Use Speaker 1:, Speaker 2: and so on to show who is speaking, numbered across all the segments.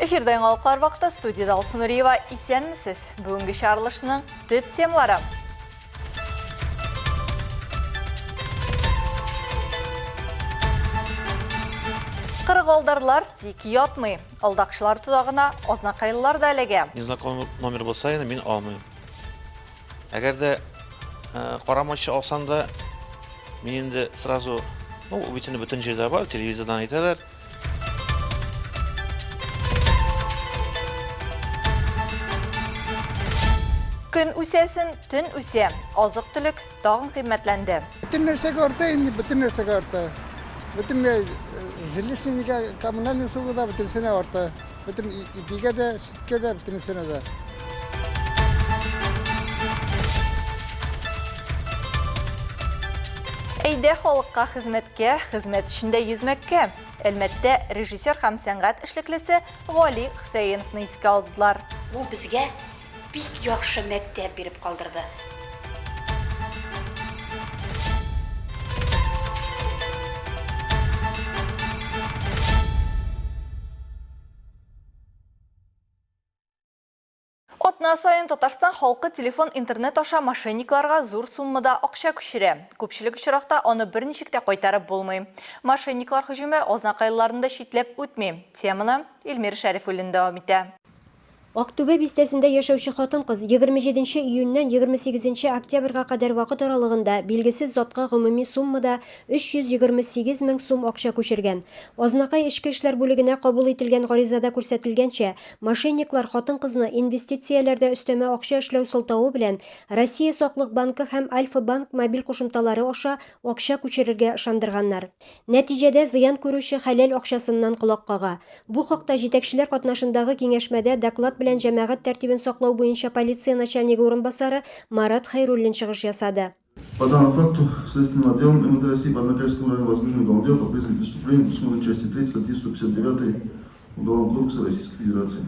Speaker 1: Эфирда яңалыклар вакыты студияда Алсу Нуриева. Исәнмесез. Бүгенге чыгарылышның төп темалары. Кырыгалдарлар тик ятмый. Алдакчылар тозагына азнакайлылар да эләгә.
Speaker 2: Незнакомый номер булса инде мин алмыйм. Әгәр дә карамыйча алсам да, мин инде сразу, ну, бит инде бөтен җирдә бар, телевизордан әйтәләр.
Speaker 1: Көн үсәсен, төн үсә. Азык-төлек тагын кыйммәтләнде.
Speaker 3: Бөтен нәрсәгә арта инде, бөтен нәрсәгә арта. Бөтен жилищныйга, коммунальный услуга да бөтенесенә арта. Бөтен ипигә дә, сөткә дә, бөтенесенә дә.
Speaker 1: Әйдә халыкка хезмәткә, хезмәт эчендә йөзмәккә. Әлмәттә режиссер һәм сәнгать эшлеклесе Гали Хөсәеновны искә алдылар.
Speaker 4: Ул безгә бик яхшы мәктәп биреп калдырды.
Speaker 1: Атна саен Татарстан халкы телефон-интернет аша мошенникларга зур суммада акча күчерә. Күпчелек очракта аны берничек тә кайтарып булмый. Мошенниклар һөҗүме азнакайлыларны да читләп үтми. Теманы Илмир Шәрифуллин дәвам итә.
Speaker 5: Актүбә бистәсендә яшәүче хатын-кыз 27 нче июньнән 28 нче октябрьгә кадәр вакыт аралыгында билгесез затка гомуми суммада 328 мең сум акча күчергән. Азнакай эчке эшләр бүлегенә кабул ителгән гаризада күрсәтелгәнчә, мошенниклар хатын-кызны инвестицияләрдә өстәмә акча эшләү сылтавы белән Россия Саклык банкы һәм Альфа-Банк мобиль кушымталары аша акча күчерергә ышандырганнар. Нәтиҗәдә, зыян күрүче хәләл акчасыннан колак кага. Бу хакта җитәкчеләр катнашындагы киңәшмәдә доклад белән җәмәгать тәртибен саклау буенча полиция начальнигы урынбасары Марат Хәйруллин чыгыш ясады.
Speaker 6: По данному факту следственным отделом МВД России по Азнакаевскому району возбуждено уголовное дело по признаку преступления, предусмотренного части 3 статьи 159 Уголовного кодекса Российской Федерации.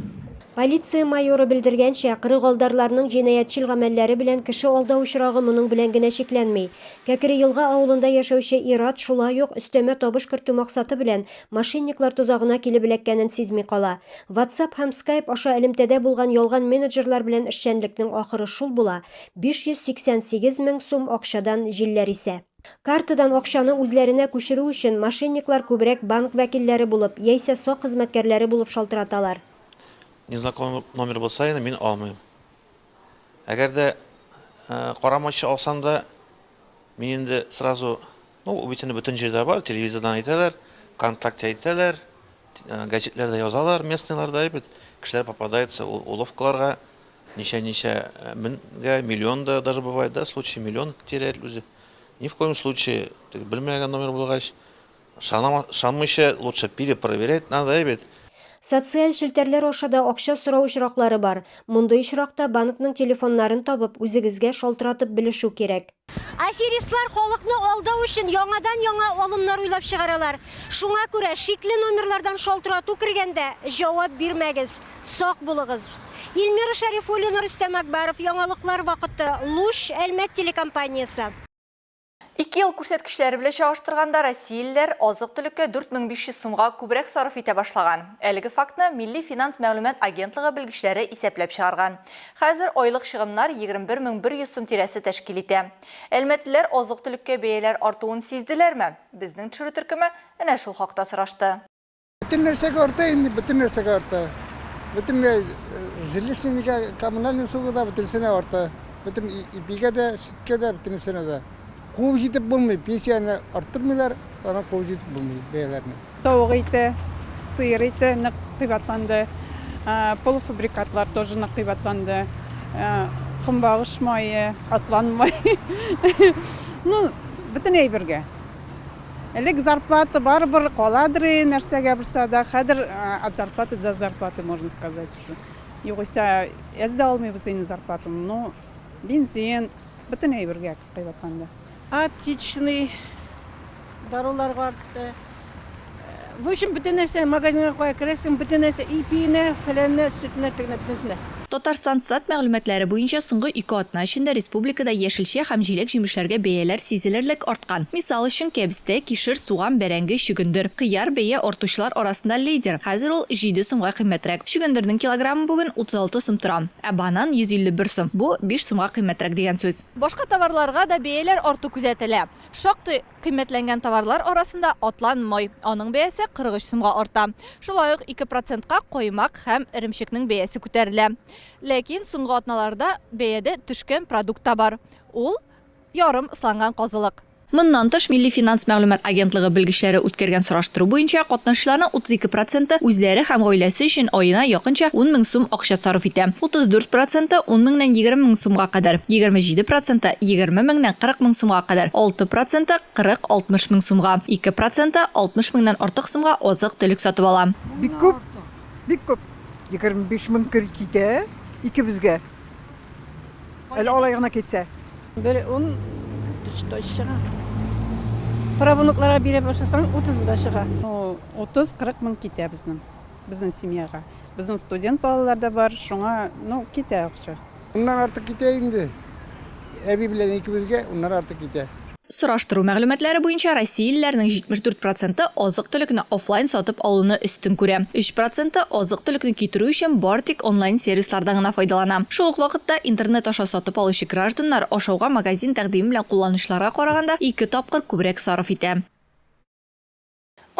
Speaker 5: Полиция майоры белдергәнчә, кырыгалдарларның җинаятьчел гамәлләре белән кеше алдау очрагы моның белән генә чикләнми. Кәкре Елга авылында яшәүче ир-ат шулай ук, өстәмә табыш кертү максаты белән, мошенниклар тозагына килеп эләккәнен сизми кала. WhatsApp һәм Skype аша элемтәдә булган ялган менеджерлар белән эшчәнлекнең ахыры шул була, 588 мең сум акчадан җилләр исә. Картадан акчаны үзләренә күчерү өчен мошенниклар күбрәк банк вәкилләре булып, яисә сак хезмәткәрләре булып шалтыраталар.
Speaker 2: Незнакомый номер булса инде мин алмыйм. Әгәр дә карамыйча алсам да, мин инде сразу, ну, ул бит инде бөтен җирдә бар, телевизордан әйтәләр, ВКонтакте әйтәләр, газетләрдә язалар, местныйларда бит, кешеләр попадается ул уловкаларга, ничә-ничә меңгә, миллион да даже бывает, да, случай миллион теряет люди. Ни в коем случае, теге белмәгән номер булгач, ышанмыйча лучше перепроверять надо бит.
Speaker 5: Социаль челтәрләр аша да акча сорау очраклары бар. Мондый очракта банкның телефоннарын табып, үзегезгә шалтыратып белешү кирәк.
Speaker 4: Аферистлар халыкны алдау өчен яңадан-яңа алымнар уйлап чыгаралар. Шуңа күрә шикле номерлардан шалтырату кергәндә җавап бирмәгез, сак булыгыз. Илмира Шәрифуллина, Рөстәм Акбаров, Яңалыклар вакыты, Луч, Әлмәт телекомпаниясе.
Speaker 1: Ике ел күрсәткечләре белән чагыштырганда, россиялеләр азык-төлеккә 4500 сумга күбрәк сарыф итә башлаган. Әлеге фактны Милли финанс мәгълүмат агентлыгы белгечләре исәпләп чыгарган. Хәзер айлык чыгымнар 21100 сум тирәсе тәшкил итә. Әлмәтлеләр азык-төлеккә бәяләр артуын сизделәрме? Безнең төшерү төркеме әнә шул хакта сорашты.
Speaker 3: Бөтен нәрсәгә арта инде, бөтен нәрсәгә арта. Бөтен жилищныйга, коммунальный услуга да бөтенесенә арта. Бөтен ипигә дә, сөткә дә, бөтенесенә дә. Куып җитеп булмый, пенсияне арттырмыйлар, аны куып җитеп булмый бәяләрне.
Speaker 7: Тавык ите, сыер ите нык кыйбатланды. Полуфабрикатлар тоже нык кыйбатланды. Көнбагыш мае, атлан мае. Ну, бөтен әйбергә. Элек зарплата барыбер каладыр нәрсәгә булса да, хәзер от зарплаты до зарплаты, можно сказать уже. Югыйсә, әз дә алмыйбыз инде зарплатаны, но бензин, бөтен әйбергә кыйбатланды.
Speaker 8: Аптечный даруларга артты. В общем, бөтен нәрсә, магазинга кая керәсең, бөтен нәрсә, ипиенә, фәләненә, сөтенә, тегенә, бөтенесенә.
Speaker 1: Татарстанстат мәгълүматлары буенча, соңгы ике атна эчендә республикада яшелчә һәм җиләк-җимешләргә бәяләр сизелерлек арткан. Мисал өчен, кәбестә, кишер, суган, бәрәңге, чөгендер. Кыяр бәя артучылар арасында лидер, хәзер ул җиде сумга кыйммәтрәк. Чөгендернең килограммы бүген 36 сум тора, ә банан 151 сум, бу биш сумга кыйммәтрәк дигән сүз. Башка товарларга да бәяләр арту күзәтелә. Шактый кыйммәтләнгән товарлар арасында атлан май, аның бәясе 43 сумга арта. Шулай ук 2 процентка каймак һәм эремчекнең бәясе күтәрелә. Ләкин соңгы атналарда бәядә төшкән продукт та бар. Ул, ярым ысланган казылык. Моннан тыш, Милли финанс мәгълүмат агентлыгы белгечләре үткәргән сораштыру буенча, катнашучыларның 32 проценты үзләре һәм гаиләсе өчен аена якынча 10 мең сум акча сарыф итә. 34 проценты, ун меңнән 20 мең сумга кадәр, 27 проценты, 20 меңнән 40 мең сумга кадәр, 6 проценты, 40-60 мең сумга, 2 проценты, 60 меңнән артык сумга азык-төлек сатып ала.
Speaker 3: Бик күп, бик күп. 25 мең кер китә икебезгә. Әле алай гына китсә.
Speaker 8: Бер ун точно чыга. Правнукларга бирә башласаң, утызы да чыга.
Speaker 7: Ну, 30-40 мең китә безнең, безнең семьяга. Безнең студент балалар да бар, шуңа, ну, китә акча.
Speaker 3: Уннан артык китә инде. Әби белән икебезгә уннан артык китә.
Speaker 1: Сораштыру мәгълүматлары буенча, россиялеләрнең 74 проценты азык-төлекне офлайн сатып алуны өстен күрә. Өч проценты азык-төлекне китерү өчен бары тик онлайн-сервислардан гына файдалана. Шул ук вакытта, интернет аша сатып алучы гражданнар ашауга магазин тәкъдиме белән кулланучыларга караганда ике тапкыр күбрәк сарыф итә.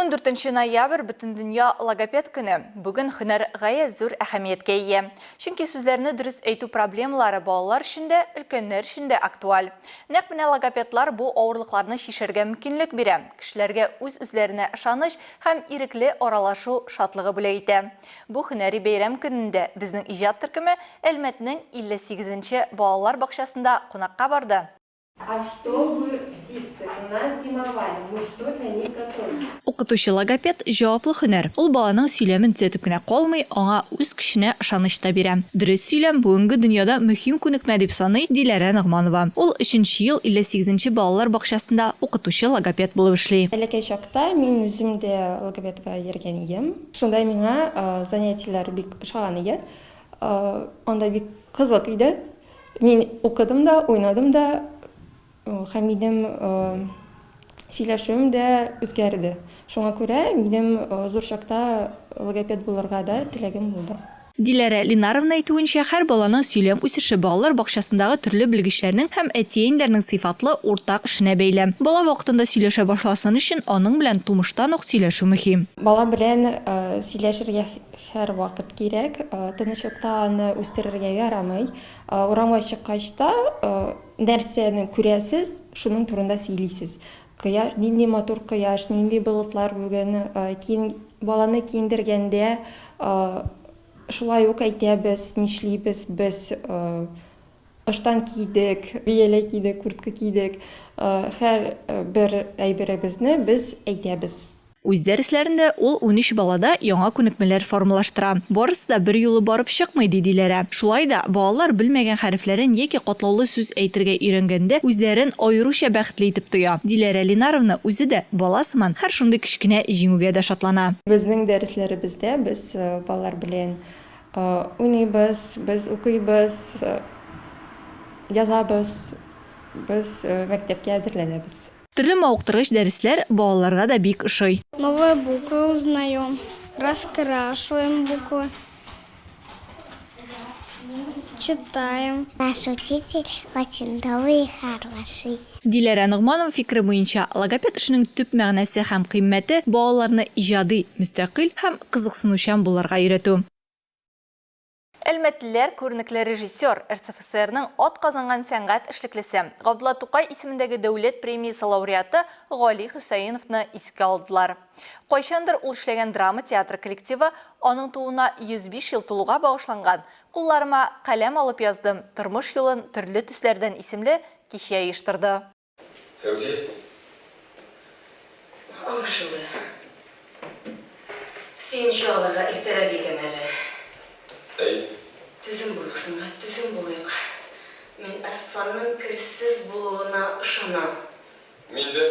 Speaker 1: Ундүртенче ноябрь, Бөтендөнья логопед көне. Бүген һөнәр гаять зур әһәмияткә ия. Чөнки сүзләрне дөрес әйтү проблемалары балалар өчен дә, өлкәннәр өчен дә актуаль. Нәкъ менә логопедлар бу авырлыкларны чишәргә мөмкинлек бирә, кешеләргә үз-үзләренә ышаныч һәм ирекле аралашу шатлыгы бүләк итә. Бу һөнәри бәйрәм көнендә безнең иҗат төркеме Әлмәтнең 58 нче балалар бакчасында кунакка барды.
Speaker 9: А чтобы птицы у нас зимовали, мы что для них готовим?
Speaker 1: Укытучы-логопед, җаваплы һөнәр. Ул баланың сөйләмен төзәтеп кенә калмый, аңа үз көченә ышаныч та бирә. Дөрес сөйләм, бүгенге дөньяда мөһим күнекмә, дип саный Диләрә Ногманова. Ул өченче ел 58 нче балалар бакчасында укытучы-логопед булып эшли.
Speaker 9: Бәләкәй чакта мин үзем дә логопедка йөргән идем. Шунда миңа занятиеләр бик ошаган иде. Анда бик кызык иде. Мин укыдым да, уйнадым да һәм минем сөйләшүем дә үзгәрде. Шуңа күрә минем зур чакта логопед булырга да теләгем булды.
Speaker 1: Диләрә Ленаровна әйтүенчә, һәр баланың сөйләм үсеше балалар бакчасындагы төрле белгечләрнең һәм әти-әниләрнең сыйфатлы уртак эшенә бәйле. Бала вакытында сөйләшә башласын өчен, аның белән тумыштан ук сөйләшү мөһим.
Speaker 9: Бала белән сөйләшергә Һәрвакыт кирәк. Тынычлыкта аны үстерергә ярамый. Урамга чыккач та, нәрсәне күрәсез, шуның турында сөйлисез. Кояш, нинди матур кояш, нинди болытлар бүген. Киен, баланы киендергәндә, шулай ук әйтәбез, нишлибез без, ыштан кидек, бияләй кидек, куртка кидек. Һәр бер әйберебезне без әйтәбез.
Speaker 1: Үз дәресләрендә ул 13 балада яңа күнекмәләр формалаштыра. Барысы да берьюлы барып чыкмый, ди Диләрә. Шулай да, балалар белмәгән хәрефләрен яки катлаулы сүз әйтергә өйрәнгәндә үзләрен аеруча бәхетле итеп тоя. Диләрә Ленаровна үзе дә, бала сыман, һәр шундый кечкенә җиңүгә дә шатлана.
Speaker 9: Безнең дәресләребездә без балалар белән уйныйбыз, без укыйбыз, язабыз, без мәктәпкә әзерләнәбез.
Speaker 1: Төрле мавыктыргыч дәресләр балаларга да бик ошый.
Speaker 10: Новые буквы узнаем, раскрашиваем буквы, читаем.
Speaker 11: Наш учитель очень добрый и хороший.
Speaker 1: Диләрә Ногманова фикере буенча, логопед эшенең төп мәгънәсе һәм кыйммәте, балаларны иҗади, мөстәкыйль һәм кызыксынучан булырга өйрәтү. Әлмәтлеләр күренекле режиссер, РСФСРның атказанган сәнгать эшлеклесе, Габдулла Тукай исемендәге дәүләт премиясе лауреаты Гали Хөсәеновны искә алдылар. Кайчандыр ул эшләгән драма театры коллективы аның тууына 105 ел тулуга багышланган Кулларыма каләм алып яздым тормыш юлын төрле төсләрдән исемле кичә оештырды.
Speaker 12: Фәүзи.
Speaker 13: Аңлашылды. Сөенче алырга иртәрәк икән әле.
Speaker 12: Әй.
Speaker 13: Түзем булыйк, Сөнгать, түзем булыйк. Мин Әсфанның керсез булуына ышанам.
Speaker 12: Мин дә.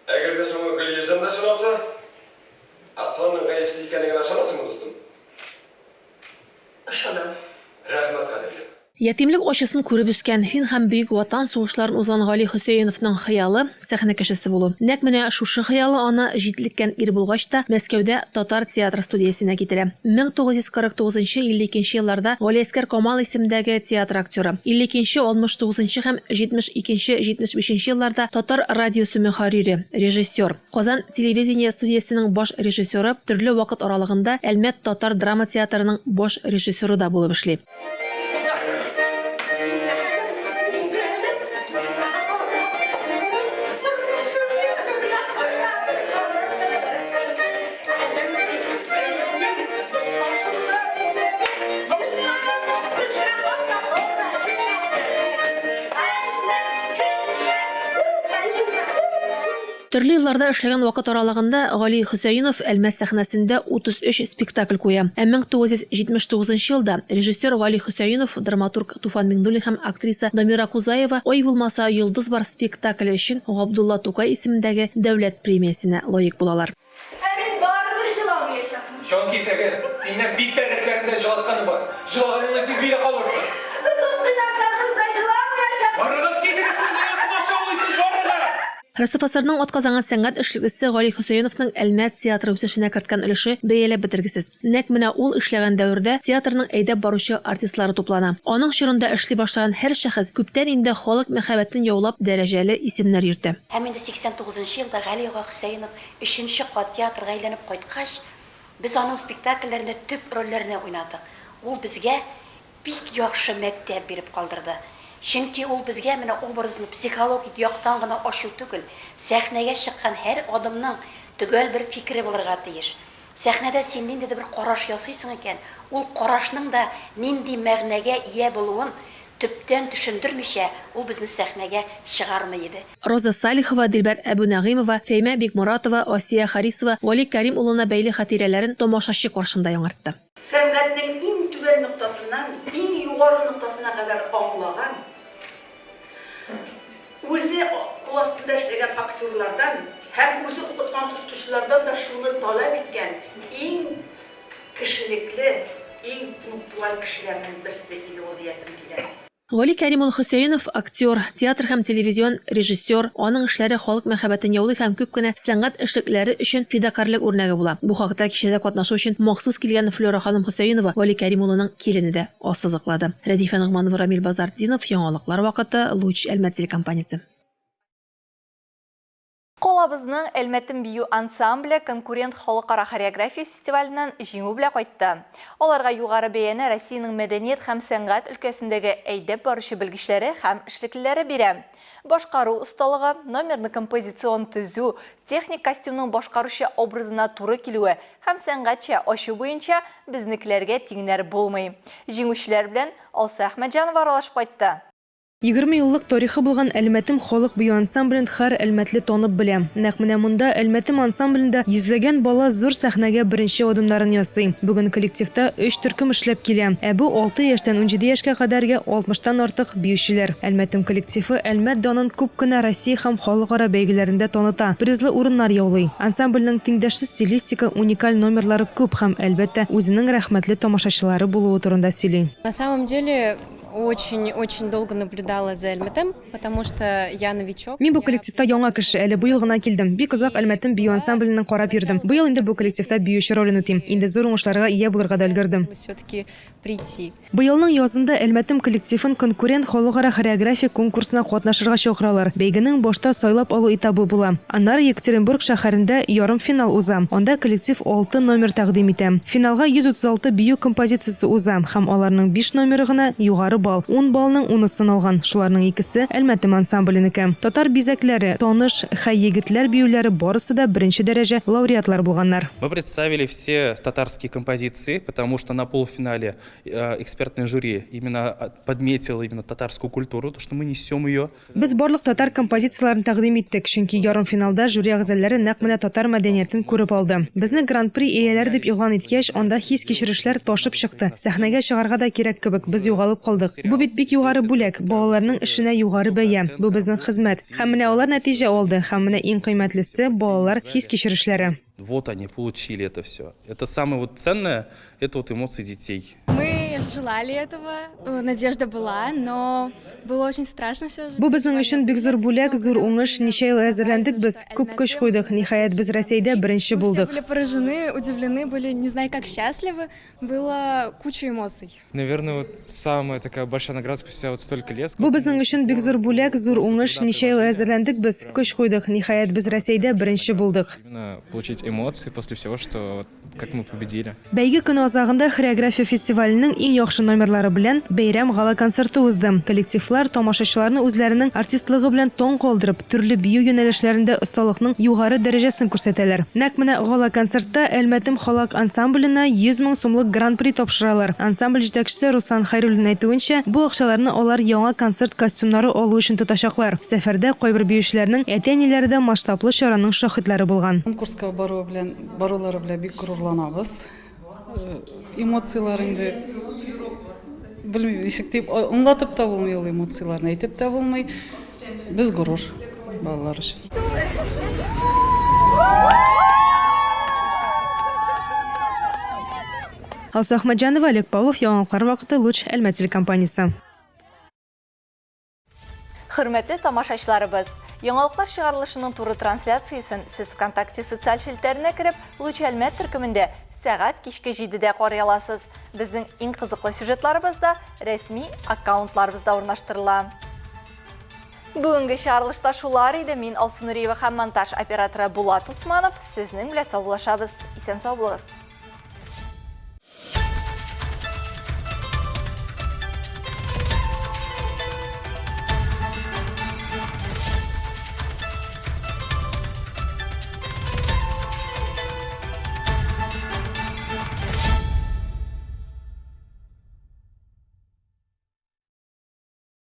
Speaker 12: Әгәр дә шуңа Гөлйөзем дә ышанмаса, Әсфанның гаепсез икәнлегенә ышанасыңмы, дустым?
Speaker 13: Ышанам.
Speaker 12: Рәхмәт.
Speaker 14: Ятимлек ачысын күреп үскән, Фин һәм Бөек Ватан сугышларын узган Гали Хөсәеновның хыялы, сәхнә кешесе булу. Нәкъ менә шушы хыялы аны, җитлеккән ир булгач та, Мәскәүдә татар театры студиясенә китерә. 1949 нчы 52 нче елларда Галиәсгар Камал исемендәге театр актеры. 52 нче, 69 нчы һәм 72 нче, 75 нче елларда Татар радиосы мөхәррире, режиссер. Казан телевидение студиясенең баш режиссеры, төрле вакыт аралыгында Әлмәт татар драма театрының баш режиссеры да булып эшли. Төрле елларда эшләгән вакыт аралыгында Гали Хөсәенов Әлмәт сәхнәсендә 33 спектакль куя. Ә 1979 нчы елда режиссер Гали Хөсәенов, драматург Туфан Миңнуллин һәм актриса Дамира Кузаева Ай булмаса, йолдыз бар спектакле өчен Габдулла Тукай исемендәге Дәүләт премиясенә лаек булалар.
Speaker 15: Ә мин барыбер җыламыячакмын.
Speaker 12: Җанкисәгем, синнән бик тә рәтләрендә җылатканым бар. Җылаганыңны сизми дә калырсың.
Speaker 15: Тотып кыйнасагыз да җыламыячакмын.
Speaker 12: Барыгыз, китегез, сез миңа комачаулыйсыз, барыгыз!
Speaker 14: РСФСРның атказанган сәнгать эшлеклесе Гали Хөсәеновның Әлмәт театры үсешенә керткән өлеше бәяләп бетергесез. Нәкъ менә ул эшләгән дәвердә театрның әйдәп баручы артистлары туплана. Аның чорында эшли башлаган һәр шәхес күптән инде халык мәхәббәтен яулап дәрәҗәле исемнәр йөртә.
Speaker 16: Һәм инде 89 нчы елда Гали ага Хөсәенов өченче кат театрга әйләнеп кайткач, без аның спектакльләрендә төп рольләрне уйнадык. Ул безгә бик яхшы мәктәп биреп калдырды. Чөнки ул безгә менә образны психологик яктан гына ачу түгел, сәхнәгә чыккан һәр адымның төгәл бер фикере булырга тиеш. Сәхнәдә син ниндидер бер караш ясыйсың икән, ул карашның да нинди мәгънәгә ия булуын төптән төшендермичә, ул безне сәхнәгә чыгармый иде.
Speaker 14: Роза Салихова, Дилбәр Әбүнәгыймова, Фәймә Бикморатова, Асия Харисова Вәли Кәрим улына бәйле хатирәләрен тамашачы каршында яңартты.
Speaker 17: Сәнгатьнең иң түбән ноктасыннан иң югары ноктасына кадәр аңлаган, үзе кул астында эшләгән актерлардан һәм үзе укыткан укытучылардан да шуны таләп иткән иң кешелекле, иң пунктуаль кешеләрнең берсе иде ул диясем килә.
Speaker 14: Гали Кәрим улы Хөсәенов, актер, театр һәм телевизион режиссер, аның эшләре халык мәхәббәтен яулый һәм күп кенә сәнгать эшлеклеләре өчен фидакарьлек үрнәге була. Бу хакта кичәдә катнашу өчен махсус килгән Флера ханым Хөсәенова, Гали Кәрим улының килене дә ассызыклады. Рәдифә Ногманова, Рамил Базартдинов, Яңалыклар вакыты, Луч, Әлмәт телекомпаниясе.
Speaker 1: Калабызның Әлмәтем бию ансамбле Конкурент халыкара хореография фестиваленнән җиңү белән кайтты. Аларга югары бәяне Россиянең мәдәният һәм сәнгать өлкәсендәге әйдәп баручы белгечләре һәм эшлеклеләре бирә. Башкару осталыгы, номерны композицион төзү, техник костюмның башкаручы образына туры килүе һәм сәнгатьчә ачу буенча безнекеләргә тиңнәр булмый. Җиңүчеләр белән Алсу Әхмәтҗанова аралашып кайтты.
Speaker 18: 20 еллык тарихы булган Әлмәтем халык бию ансамблен һәр әлмәтле танып белә. Нәкъ менә монда, Әлмәтем ансамблендә йөзләгән бала зур сәхнәгә беренче адымнарын ясый. Бүген коллективта өч төркем эшләп килә. Ә бу, алты яшьтән 17 яшькә кадәрге алтмыштан артык биючеләр. Әлмәтем коллективы Әлмәт данын күп кенә Россия һәм халыкара бәйгеләрендә таныта, призлы урыннар яулый. Ансамбльнең тиңдәшсез стилистика, уникаль номерлары күп һәм, әлбәттә, үзенең рәхмәтле тамашачылары булуы турында сөйли.
Speaker 9: На самом деле, Очень, очень долго наблюдала за Әлмәтем, потому что я новичок.
Speaker 18: Мин бу коллективта яңа кеше, әле быел гына килдем. Бик озак Әлмәтем бию ансамбленең карап йөрдем. Быел инде бу коллективта биюче ролен үтим. Инде зур уңышларга ия булырга да өлгердем.
Speaker 9: Все-таки прийти.
Speaker 18: Быелның язында Әлмәтем коллективын Конкурент халыкара хореография конкурсына катнашырга чакыралар. Бәйгенең башта сайлап алу этабы була. Аннары Екатеринбург шәһәрендә ярымфинал уза. Анда коллектив алты номер тәкъдим итә. Финалга 136 бию композициясе уза һәм аларның биш номеры гына югары балл, ун баллның унысын алган, шуларның икесе, Әлмәтем ансамбленеке. Татар бизәкләре, Таныш, Хәй егетләр биюләре барысы да беренче дәрәҗә лауреатлар булганнар.
Speaker 19: Мы представили все татарские композиции, потому что на полуфинале экспертное жюри именно подметило именно татарскую культуру, то, что мы несем ее.
Speaker 18: Без барлык татар композицияләрен тәкъдим иттек, чөнки ярымфиналда жюри әгъзалары нәкъ менә татар мәдәниятен күреп алды. Безне Гран-при ияләре дип игълан иткәч, анда хис-кичерешләр ташып чыкты, сәхнәгә чыгарга да кирәк кебек, без югалып калдык. Бу бит бик югары бүләк, балаларның эшенә югары бәя, бу безнең хезмәт. Һәм менә алар нәтиҗә алды, һәм менә иң кыйммәтлесе, балалар хис-кичерешләре.
Speaker 19: Вот они получили это все. Это самое вот ценное, это вот эмоции детей.
Speaker 20: Мы
Speaker 9: конечно, желали этого, надежда была, но было очень страшно все же.
Speaker 18: Бу безнең өчен бик зур бүләк, зур уңыш. Ничә ел әзерләндек без, күп көч куйдык. Ниһаять, без Рәсәйдә беренче булдык.
Speaker 9: Все были поражены, удивлены были, не знаю, как счастливы. Было куча эмоций.
Speaker 20: Наверное, вот самая такая большая награда спустя вот столько лет.
Speaker 18: Бу безнең өчен бик зур бүләк, зур уңыш. Ничә ел әзерләндек без, көч куйдык. Ниһаять, без Рәсәйдә беренче булдык.
Speaker 20: Именно получить эмоции после всего, что вот как мы победили.
Speaker 18: Бәйге көне азагында хореография фестиваленең иң яхшы номерлары белән бәйрәм гала-концерты узды. Коллективлар тамашачыларны үзләренең артистлыгы белән таң калдырып, төрле бию юнәлешләрендә осталыкның югары дәрәҗәсен күрсәтәләр. Нәкъ менә гала-концертта Әлмәтем халак ансамбленә 100 мең сумлык гран-при тапшыралар. Ансамбль җитәкчесе Руслан Хәйруллин әйтүенчә, бу акчаларны алар яңа концерт костюмнары алу өчен тотачаклар. Сәфәрдә кайбер биючеләрнең әти-әниләре дә масштаблы чараның шаһитлары булган.
Speaker 21: Конкурска баруы белән, барулары белән бик горурланабыз. Эмоцияләр инде белмим ничек дип аңлатып та булмый ул эмоцияләрне, әйтеп тә булмый. Без горур балалар өчен.
Speaker 18: Алсу Әхмәтҗанова, Олег Павлов, Яңалыклар вакыты, Луч, Әлмәт телекомпаниясе.
Speaker 1: Хөрмәтле тамашачыларыбыз, яңалыклар чыгарылышының туры трансляциясен сез ВКонтакте социаль челтәренә кереп, Луч Әлмәт төркемендә сәгать кичке 7-дә карый аласыз. Безнең иң кызыклы сюжетларыбыз да рәсми аккаунтларыбызда урнаштырыла. Бүгенге чыгарылышта шулар иде. Мин Алсу Нуриева һәм монтаж операторы Булат Усманов сезнең белән саубуллашабыз. Исән сау булыгыз.